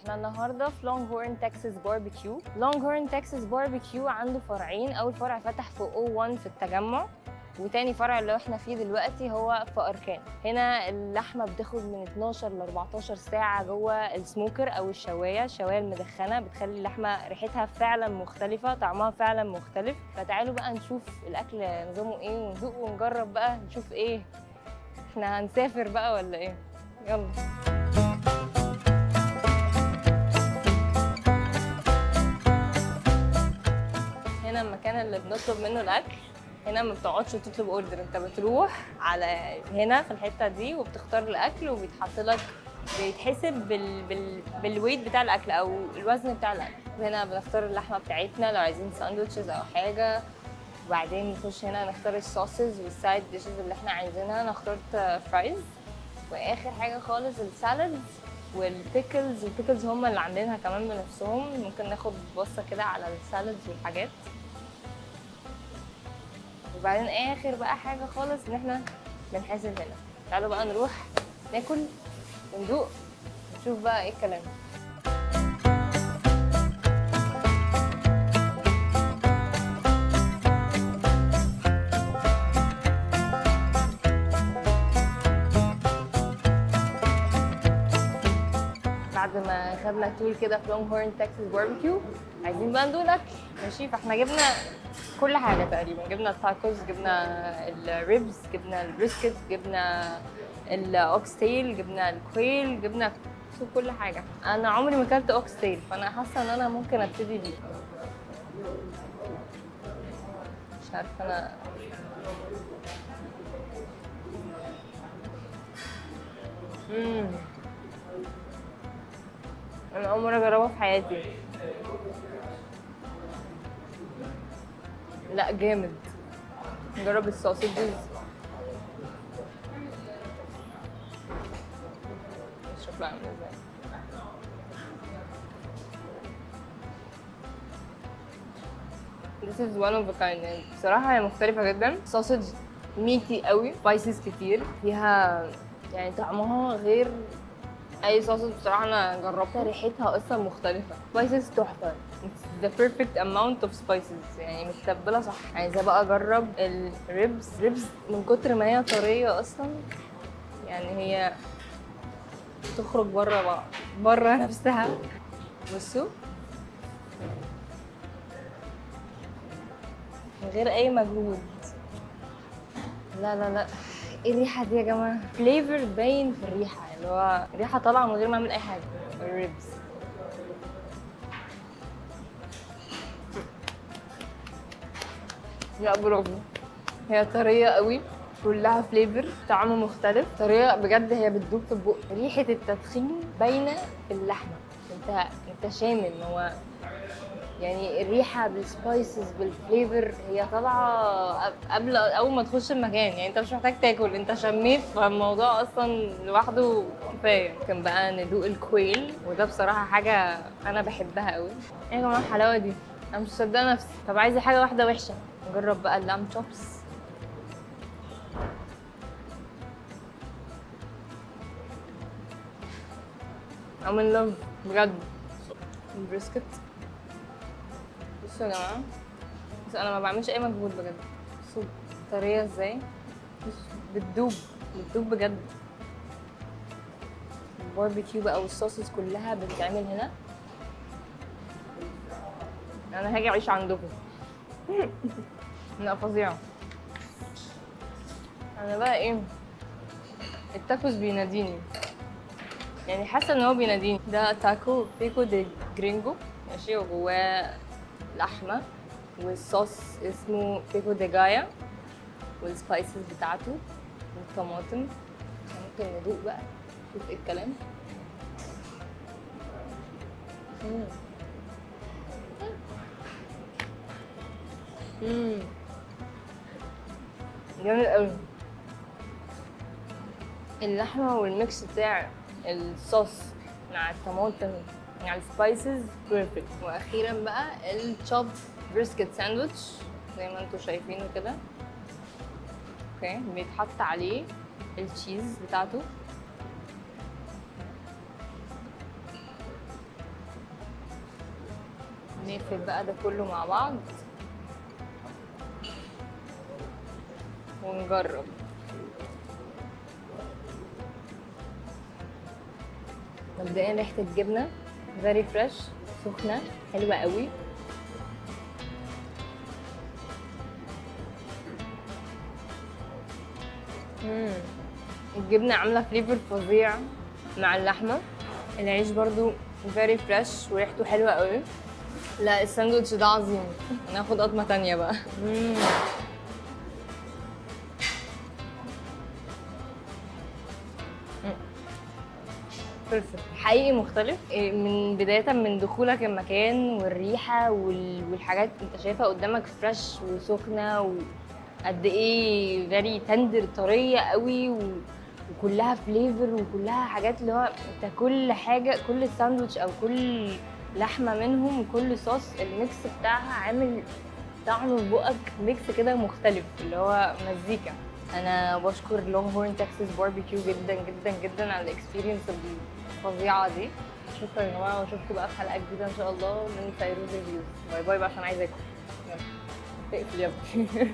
احنا النهارده في Longhorn Texas Barbecue. Longhorn Texas Barbecue عنده فرعين، اول فرع فتح في O1 في التجمع، وتاني فرع اللي احنا فيه دلوقتي هو في اركان. هنا اللحمة بتاخد من 12 ل 14 ساعة جوه ال smoker او الشوايه، الشوايه المدخنه بتخلي اللحمة ريحتها فعلا مختلفة، طعمها فعلا مختلف. فتعالوا بقى نشوف الاكل نظامه ايه وندوق ونجرب بقى نشوف ايه، احنا هنسافر بقى ولا ايه؟ يلا. هنا المكان اللي بنطلب منه الاكل. هنا ما بتقعدش وتطلب order، انت بتروح على هنا في الحتة دي وبتختار الاكل وبيتحط لك، بيتحسب بال weight بتاع الاكل او الوزن بتاع الاكل. هنا بنختار اللحمة بتاعتنا لو عايزين sandwiches او حاجة، وبعدين نخش هنا نختار ال sauces وال side dishes اللي احنا عايزينها. انا اخترت fries، واخر حاجة خالص ال salads وال pickles. ال pickles هم اللي عاملينها كمان بنفسهم. ممكن ناخد بصة كده على ال salads والحاجات. وبعدين اخر بقى حاجة خالص ان احنا بنحاسب هنا. تعالوا بقى نروح ناكل وندوق نشوف بقى ايه الكلام. بعد ما خدنا tour كده في Longhorn Texas Barbecue، عايزين بقى ندوق الاكل، ماشي؟ فاحنا جبنا كل حاجة تقريبا، جبنا التاكوز، جبنا ال ribs، جبنا ال brisket، جبنا ال oxtail، جبنا ال quail، جبنا كل حاجة. انا عمري ما اكلت oxtail، فانا حاسه ان انا ممكن ابتدي بيه. مش عارفه انا انا اول مرة اجربها في حياتي. لا جامد. نجرب ال sausages، شكلها عامل ازاي. This is one of a kind. يعني بصراحة هي مختلفة جدا. sausage meaty قوي، spices كتير فيها، يعني طعمها غير اي sausage بصراحة انا جربتها. ريحتها اصلا مختلفة، spices تحفة. It's the perfect amount of spices، يعني متبلة صح. عايزة بقى اجرب ال ribs. ribs من كتر ما هي طرية اصلا، يعني هي تخرج بره بقى بره نفسها. بصوا من غير اي مجهود. لا لا لا، ايه الريحة دي يا جماعة؟ flavor باين في الريحة، اللي هو ريحه طالعه من غير ما اعمل اي حاجة. ال ribs لا برافو، هي طرية قوي، كلها flavor، طعم مختلف، طرية بجد، هي بتدوب في البق. ريحه التدخين باينة في اللحمة، انت شامم هو يعني الريحة بال spices بال flavor، هي طالعه قبل اول ما تخش المكان. يعني انت مش محتاج تاكل، انت شميت، فالموضوع اصلا لوحده كفاية. ممكن بقى ندوق ال quail، وده بصراحة حاجة انا بحبها قوي. ايه يا جماعة الحلاوة دي؟ انا مش مصدقه نفسي. طب عايزه حاجة واحدة وحشة، نجرب بقى ال lamb chops. I'm in love بجد. ال brisket بصوا يا جماعة، بس انا ما بعملش اي مجهود بجد. بصوا طرية ازاي، بصوا بتدوب بتدوب بجد. الباربيكيو بقى وال sauces كلها بتتعمل هنا. انا هاجي اعيش عندكم. لا فظيعة. انا بقى ايه، التاكوز بيناديني، يعني حاسه ان هو بيناديني. ده taco pico de gringo، ماشي، وجواه لحمه، والصوص اسمه pico de gallo، وال spices بتاعته والطماطم. ممكن ندوق بقى نشوف ايه الكلام. جامد قوي. اللحمة وال mix بتاع الصوص مع الطماطم مع ال spices perfect. واخيرا بقى ال chopped brisket sandwich زي ما انتم شايفينه كده. okay، بيتحط عليه ال cheese بتاعته. نقفل بقى ده كله مع بعض ونجرب. مبدئيا ريحة الجبنة very fresh، سخنة، حلوة قوي. الجبنة عاملة flavor فظيع مع اللحمة. العيش برضو very fresh وريحته حلوة قوي. لا الساندوتش ده عظيم، ناخد قطمة تانية بقى. perfect، حقيقي مختلف من بداية من دخولك المكان والريحة والحاجات انت شايفها قدامك fresh وسخنة وقد ايه very tender، طرية قوي وكلها flavor وكلها حاجات اللي هو انت كل حاجة، كل ساندوتش او كل لحمة منهم وكل صوص ال mix بتاعها عامل طعم في بقك mix كده مختلف اللي هو مزيكا. انا بشكر Longhorn Texas Barbecue جدا جدا جدا على ال experience الفظيعة دي. شكرا يا جماعة، واشوفكم بقى في حلقة جديدة ان شاء الله من فيروز reviews. bye bye بقى عشان عايزه اكل. يلا اقفل يا ابني.